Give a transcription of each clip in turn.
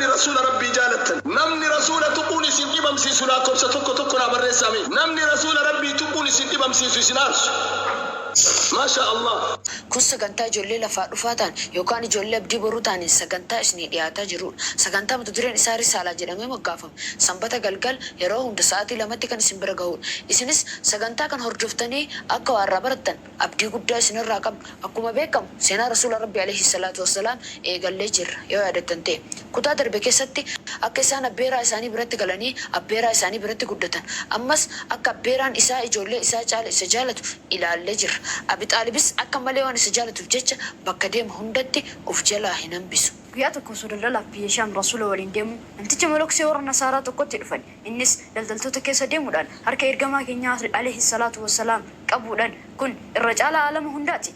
Namni Rasuula Rabbii jaalattan, namni Rasuula tuquun isin dhibamsiisu laakkobsa tokko tokko naa barreessaa mee. Namni Rasuula Rabbii tuquun isin dhibamsiisu isin aarsu. Maashaa Allah. Kun sagantaa ijoollee lafaa dhufaa ta'an yookaan ijoollee abdii boruu ta'aniin sagantaa isinii dhiyaataa jiruudha. Sagantaa mata dureen isaa Risaalaa jedhamee moggaafame. Sanbata galgal yeroo hunda sa'aatii 2tti kan isin bira gahuudha. Isinis sagantaa kana hordoftanii akka waa irraa barattan abdii guddaa isinirraa qabna. Akkuma beekamu seenaa Rasuula Rabbii aleyh salaatu wassalaam eegallee jirra yoo yaadattan ta'e. Kutaa darbe keessatti akka isaan abbeeraa isaanii biratti galanii abbeeraa isaanii biratti guddatan, ammas akka abbeeraan isaa ijoollee isaa caala isa jaalatu ilaallee jirra. Abi Xaalibis akka malee waan isa jaalatuuf jecha bakka deemu hundatti uf jalaa hin hambisu. Guyyaa tokko osoo daldalaaf biyya Shaam Rasuula waliin deemuu namticha moloksee warra Nasaaraa tokkotti dhufan. Innis daldaltoota keessa deemuudhaan harka Ergamaa keenyaa aleyh salaatu wassalaam qabuudhaan kun irra caalaa aalama hundaati.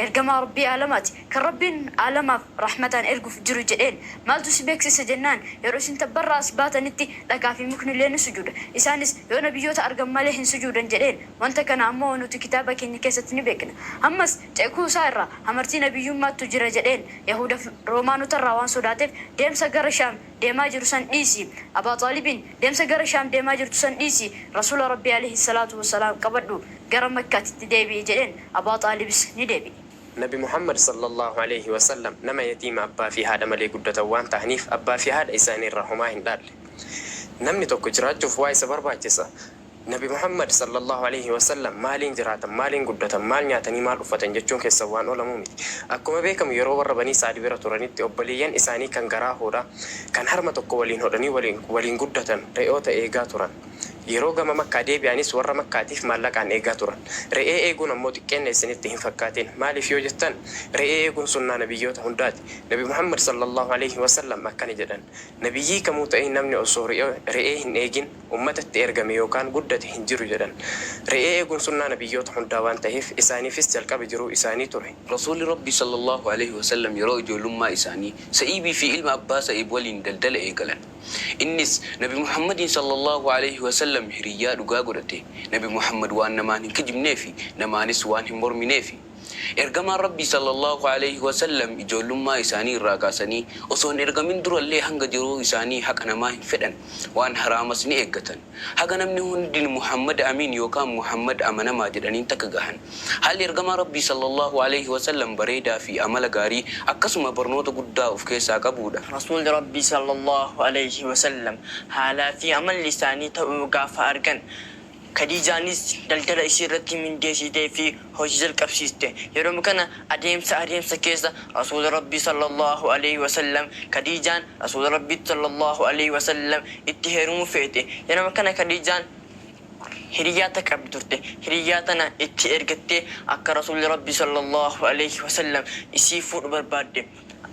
Ergamaa Rabbii aalamaati. Kan Rabbiin aalamaaf rahmataan erguuf jiru jedheen. Maaltu si beeksisa jennaan yeroo isin tabbarraa as baatanitti dhagaa fi muknillee ni sujuuda. Isaanis yoo nabiyyoota argan malee hin sujuudan jedheen. Wanta kana ammoo nuti kitaaba keenya keessatti ni beekna. Ammas ceekuu isaa irraa hamartii nabiyyummaattu jira jedheen. Yahuudaf Roomaanotarraa waan sodaateef deemsa gara Shaam deemaa jiru san dhiisi. Abaa Xaalibiin deemsa gara Shaam deemaa jirtu san dhiisi Rasuula Rabbii aleyhi salaatu wassalaam qabadhu gara Makkaatitti deebi'i jedheen. Abaa Xaalibis ni deebi'e. Nabi Muhammad sallallaahu aleyhi wa sallam nama yatiima abbaa fi haadha malee guddatan waan ta'aniif abbaa fi haadha isaanii irraa homaa hin dhaalle. Namni tokko jiraachuuf waa isa barbaachisa. Nabi Muhammad, Sallallaahu aleyhi wa sallam, maaliin jiraatan, maaliin guddatan, maal nyaatanii maal uffatan jechuun keessan waan oolamuu miti. Akkuma beekamu yeroo warra Banii Sa'd bira turanitti obboleeyyan isaanii kan garaa hoodhaa, kan harma tokko waliin hodhanii waliin waliin guddatan re'oota eegaa turan. Yeroo gama Makkaa deebi'anis warra Makkaatiif maallaqaan eegaa turan. Re'ee eeguun ammoo xiqqeenna isinitti hin fakkaatin. Maaliif yoo jettan, re'ee eeguun sunnaa nabiyyoota hundaati. Nabi Muhammad, Sallallaahu aleyhi wa sallam, akkana jedhan, Nabiyyii kamuu ta'ee namni osoo re'ee hin eegin ummatatti ergame yookaan guddate hin jiru jedhan. Re'ee eeguun sunnaa nabiyyoota hundaa waan taheef isaaniifis jalqaba jiruu isaanii ture. Rasuulli Rabbii sallallaahu aleyhi wa sallam yeroo ijoollummaa isaanii Sa'iibii fi ilma abbaa Sa'iib waliin daldala eegalan. Innis Nabi Muhammadiin sallallaahu aleyhi wa sallam hiriyyaa dhugaa godhate. Nabi Muhammad waan namaan hin kijibneefi namaanis waan hin mormineefi. Ergamaan Rabbii sallallaahu aleyhi wa sallam ijoollummaa isaanii irraa kaasanii osoo hin ergamin durallee hanga jiruu isaanii haqa namaa hin fedhan, waan haraamas ni eeggatan. Haga namni hundi Muhammad Amiin yookaan Muhammad amanamaa jedhaniin takka gahan. Haalli Ergamaa Rabbii sallallaahu aleyhi wa sallam bareedaa fi amala gaarii akkasuma barnoota guddaa uf keessaa qabuudha. Rasuulli Rabbii sallallaahu aleyhi wa sallam haalaa fi amalli isaanii ta'uu gaafa argan Kadiijaanis daldala isii irratti mindeessitee fi hojii jalqabsiiste. Yeroma kana adeemsa adeemsa keessa Rasuula Rabbii sallallaahu aleyhi wa sallam Kadiijaan Rasuula Rabbiitti sallallaahu aleyhi wa sallam itti heerumuu feete. Yeroma kana Kadiijaan hiriyyaa takka qabdi turte. Hiriyyaa tana itti ergattee akka Rasuulli Rabbii sallallaahu aleyhi wa sallam isii fuudhu barbaadde.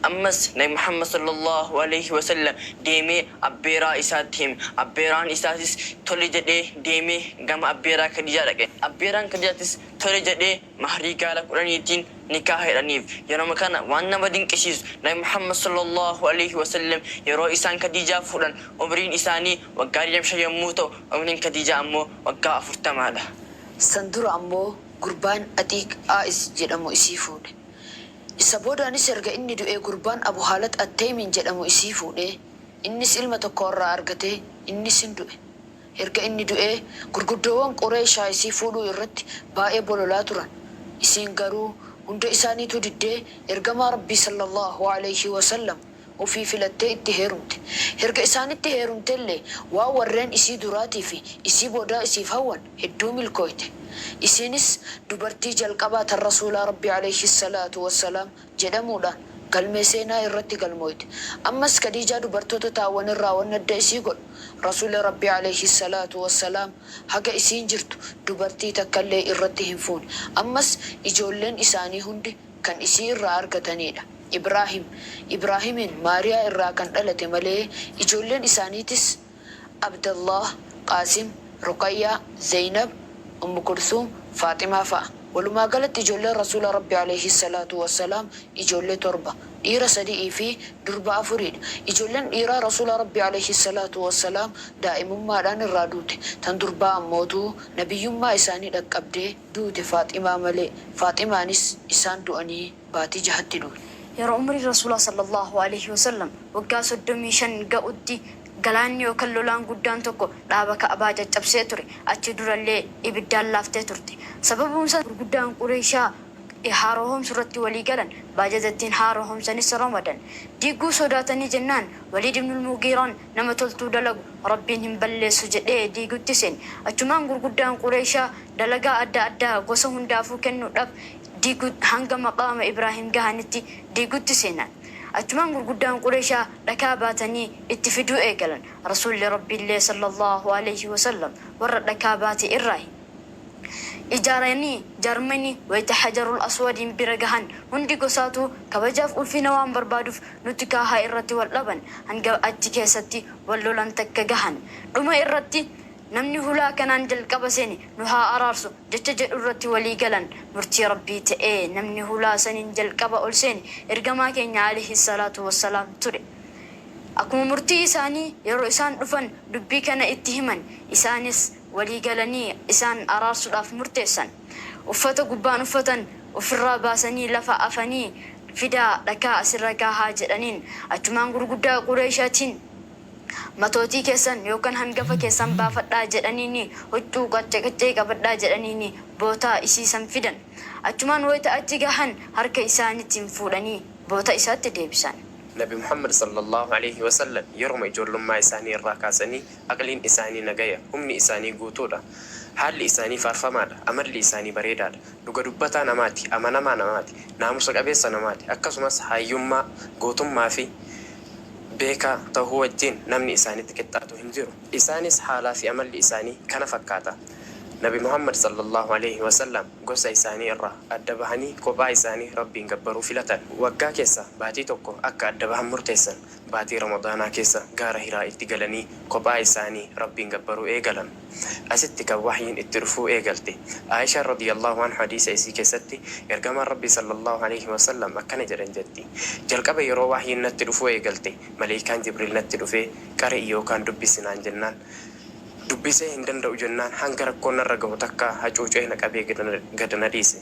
Ammas Nabi Muhammad sallallaahu aleyhi wa sallam deemee abbeeraa isaatti hime. Abbeeraan isaatis tole jedhee deemee gama abbeeraa Khadiijaa dhaqe. Abbeeraan Khadiijaatis tole jedhee mahrii gaala kudhaniitiin nikaaha hidhaniif. Yeroma kana waan nama dinqisiisu Nabi Muhammad sallallaahu aleyhi wa sallam yeroo isaan Khadiijaa fuudhan umriin isaanii waggaa 25 yommuu ta'u umriin Khadiijaa ammoo waggaa 40 dha. San dura ammoo gurbaan Axiiq Aa'is jedhamu isii fuudhe. Isa boodaanis erga inni du'ee gurbaan Abu Haalat Atteymiin jedhamu isii fuudhee, innis ilma tokko irraa argatee, innis hin du'e. Erga inni du'ee gurguddoowwan Qureeyshaa isii fuudhuu irratti baay'ee bololaa turan. Isiin garuu hunda isaaniituu diddee Ergamaa Rabbii sallallaahu aleyhi wa sallam ufii filattee itti heerumte. Erga isaanitti heerumtellee waan warreen isii duraatii fi isii boodaa isiif hawwan hedduu milkooyte. Isiinis dubartii jalqabaa tan Rasuulaa Rabbii aleyhi salaatu wassalaam jedhamuudhaan galmee seenaa irratti galmooyte. Ammas Khadiijaa dubartoota taawwan irraa wanni adda isii godhu Rasuulli Rabbii aleyhi salaatu wassalaam haga isiin jirtu dubartii takkallee irratti hin fuune. Ammas ijoolleen isaanii hundi kan isii irraa argataniidha. Ibraahim, Ibraahimiin Maariyaa irraa kan dhalate malee ijoolleen isaaniitis Abdallaah, Qaasim, Ruqayyaa, Zeynab, Ummu Kulsuum, Faaximaa fa'a. Walumaa galatti ijoolleen Rasuula Rabbii aleyhi salaatu wassalaam ijoollee torba, dhiira sadi'ii fi durba afuriidha. Ijoolleen dhiiraa Rasuula Rabbii aleyhi salaatu wassalaam daa'imummaadhaan irraa duute. Tan durbaa ammootuu nabiyyummaa isaanii dhaqqabdee duute Faaximaa malee. Faaximaanis isaan du'anii baatii jahatti duute. Yeroo umriin Rasuulaa sallallaahu aleyhi wa sallam waggaa 35 ga'utti galaanni yookan lolaan guddaan tokko dhaaba Ka'baa caccabsee ture. Achi durallee ibiddaan laaftee turte. Sababuun san gurguddaan Qureyshaa haarohomsu irratti walii galan. Baajata ittiin haarohomsanis ramadan. Diiguu sodaatanii jennaan Waliid ibnul Mughiiraan nama toltuu dalagu Rabbiin hin balleessu jedhee diigutti seene. Achumaan gurguddaan Qureyshaa dalagaa adda addaa gosa hundaafuu kennuudhaaf diigu hanga maqaama Ibraahim gahanitti diigutti seenan. Achumaan gurguddaan Qureyshaa dhakaa baatanii itti fiduu eegalan. Rasuulli Rabbiillee sallallaahu aleyhi wasallam warra dhakaa baate irraahi. Ijaaranii, Jarmani, wayta Hajarul Aswadiin bira gahan hundi gosaatuu kabajaaf ulfina waan barbaaduuf nuti kaahaa irratti wal dhaban. Hanga achi keessatti wal lolan takka gahan. Dhuma irratti Namni hulaa kanaan jalqaba seene nu haa araarsu jecha jedhu irratti walii galan. Murtii Rabbii ta'ee namni hulaa saniin jalqaba ol seene Ergamaa keenya aleyhi salaatu wassalaam ture. Akkuma murtii isaanii yeroo isaan dhufan dubbii kana itti himan. Isaanis walii galanii isaan araarsuudhaaf murteessan. Uffata gubbaan uffatan ufirraa baasanii lafa afanii fidaa dhakaa asirra kaahaa jedhaniin. Achumaan gurguddaa Qureeyshaatiin Matootii keessan yookaan hangafa keessan baafadhaa jedhaniini huccuu qacce qaccee qabadhaa jedhaniini bootaa isii san fidan. Achumaan wayta achi gahan harka isaanitiin fuudhanii boota isaatti deebisan. Nabi Muhammad sallallaahu aleyhi wa sallam yeruma ijoollummaa isaanii irraa kaasanii aqliin isaanii nagaya, humni isaanii guutuudha. Haalli isaanii faarfamaadha, amalli isaanii bareedaadha. Dhuga dubbataa namaati, amanamaa namaati, naamusa qabeessa namaati. Akkasumas hayyummaa, gootummaa fi beekaa tahuu wajjiin namni isaanitti qixxaatu hin jiru. Isaanis haalaa fi amalli isaanii kana fakkaata. Nabi Muhammad sallallaahu aleyhi wa sallam gosa isaanii irraa adda bahanii kophaa isaanii Rabbiin gabbaruu filatan. Waggaa keessa baatii tokko akka adda bahan murteessan. Baatii Ramadaanaa keessa gaara Hiraa itti galanii kophaa isaanii Rabbiin gabbaruu eegalan. Asitti kan wahyiin itti dhufuu eegalte. Aa'ishaan radiyallaahu anhu hadiisa isii keessatti Ergamaan Rabbii sallallaahu aleyhi wa sallam akkana jedhan jetti, Jalqaba yeroo wahyiin natti dhufuu eegalte Maleykaan Jibriil natti dhufee qari'i yookaan dubbisi naan jennaan dubbisee hin danda'u jennaan hanga rakkoon narra gahu takkaa hacuucee na qabee gad na dhiise.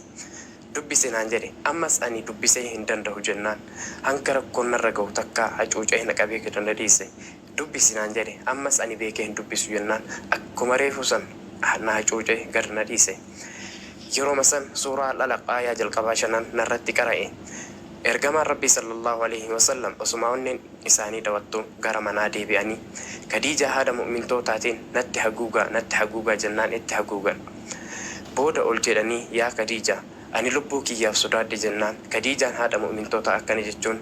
Dubbisi naan jedhe. Ammas ani dubbisee hin dandahu jennaan hanga rakkoon narra gahu takkaa hacuucee na qabee gad na dhiise. Dubbisi naan jedhe. Ammas ani beekee hin dubbisu jennaan akkuma reefuu san na hacuucee gad na dhiise. Yeroma san suuraa Al-Alaq aayaa jalqabaa shanan narratti qara'e. Ergamaan Rabbii sallallaahu aleyhi wa sallam osuma onneen isaanii dhawattu gara manaa deebi'anii Kadiijaa haadha mu'mintootaatiin natti haguugaa, natti haguugaa jennaan itti haguugan. Booda ol jedhanii yaa Kadiijaa! Ani lubbuu kiyyaaf sodaadhe jennaan Kadiijaan haadha mu'mintootaa akkana jechuun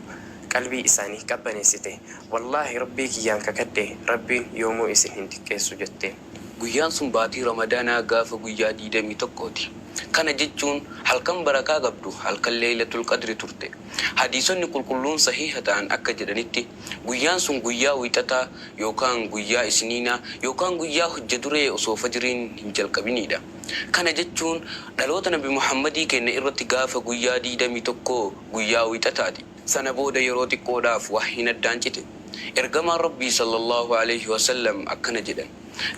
qalbii isaanii qabbaneessite, Wallaahi Rabbii kiyyaan kakadhe Rabbiin yoomuu isin hin xiqqeessu jetteen. Guyyaan sun baatii Ramadaanaa gaafa guyyaa 21 ti. Kana jechuun halkan barakaa qabdu halkan Leeylatul Qadri turte. Hadiisonni qulqulluun sahiiha ta'an akka jedhanitti guyyaan sun guyyaa Wiixataa yookaan guyyaa Isniinaa yookaan guyyaa hojja duree osoo fajriin hin jalqabiniidha. Kana jechuun dhaloota Nabi Muhammadii keenna irratti gaafa guyyaa 21 guyyaa Wiixataati. Sana booda yeroo xiqqoodhaaf wahyiin addaan cite. Ergamaan Rabbii sallallaahu aleyhi wa sallam akkana jedhan,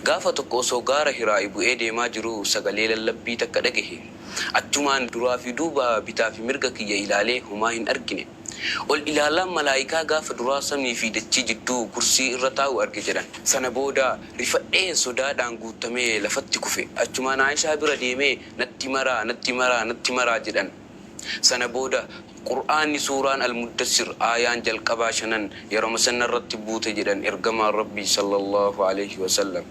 Gaafa tokko osoo gaara Hiraa'i bu'ee deemaa jiruu sagalee lallabbii takka dhagahe. Achumaan duraa fi duuba, bitaa fi mirga kiyya ilaalee homaa hin argine. Ol ilaallaan malaa'ikaa gaafa duraa samii fi dachii jidduu kursii irra taa'u arge jedhan. Sana booda rifadhee sodaadhaan guuttamee lafatti kufe. Achumaan Aa'ishaa bira deemee natti maraa, natti maraa, natti maraa jedhan. Sana booda Qur'aanni suuraan Al-Muddassir aayaan jalqabaa shanan yeroma san narratti buute jedhan Ergamaan Rabbii sallallaahu aleyhi wa sallam.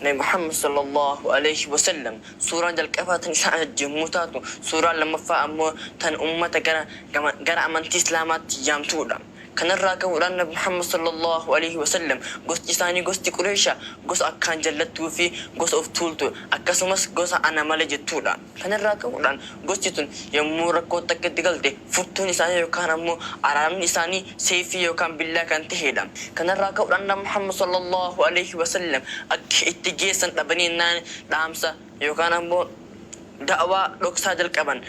Nabi Muhammad sallallaahu aleyhi wa sallam suuraan jalqabaa tan isaan ajajje yommuu taatu, suuraan lammaffaa ammoo tan ummata gara gara amantii Islaamaatti yaamtuudha. Kanarraa ka'uudhaan Nabi Muhammad sallallaahu aleyhi wa sallam gosti isaanii gosti Qureeysha gosa akkaan jallattuu fi gosa of tuultu akkasumas gosa ana male jettuudha. Kanarraa ka'uudhaan gosti tun yommuu rakkoon takka itti galte furtuun isaanii yookaan ammoo araaramni isaanii seeyfii yookaan billaa kan taheedha. Kanarraa ka'uudhaan Nabi Muhammad sallallaahu aleyhi wa sallam akka itti geessan dhabanii jennaan dhaamsa yookaan ammoo da'waa dhoksaa jalqaban.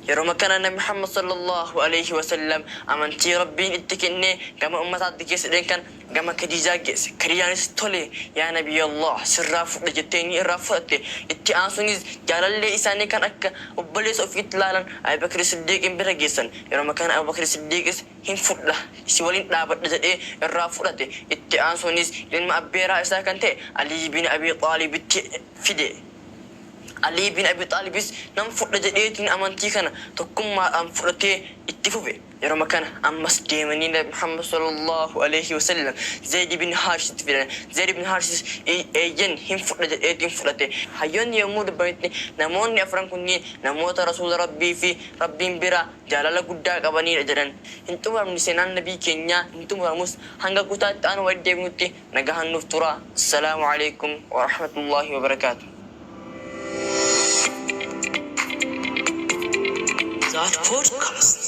Yeroo kana Nabi Muhammad sallallahu alaihi wasallam amantii Rabbiin itti kennee gama ummataatti geesse kan gama Khadiijaa geesse. Khadiijaanis tole yaa Nabiy Allah sirraa fudhe jettee ni irraa fudhatte. Itti aansuunis jaalallee isaanii kan akka obboleessa ofiitti ilaalan Abubakar Siddiiqin bira geessan. Yeroo kana Abubakar Siddiiqis hin fudha si waliin dhaabadha jedhee irraa fudhate. Itti aansuunis ilma abbeeraa isaa kan ta'e Alii bin Abi Xaalibitti fide. Ali bin Abi Xaalibis nan fudha jedheetiin amantii kana tokkummaadhaan fudhatee itti fufe. Yeroo kana ammas deemanii Nabi Muhammad sallallahu alaihi wasallam Zayd bin Haarisitti fidan. Zayd bin Haarisis eeyyan hin fudha jedheetiin fudhate. Hayyoonni yommuu dubbanitti namoonni afran kunniin namoota rasuula Rabbii fi Rabbiin bira jaalala guddaa qabanidha jedhan. Hin xumuramne seenaan nabii keenyaa hin xumuramus hanga kutaatti aanu walitti deebinutti nagahan nuuf tura. Assalaamu alaikum wa rahmatullahi wa barakaatuh. That podcast.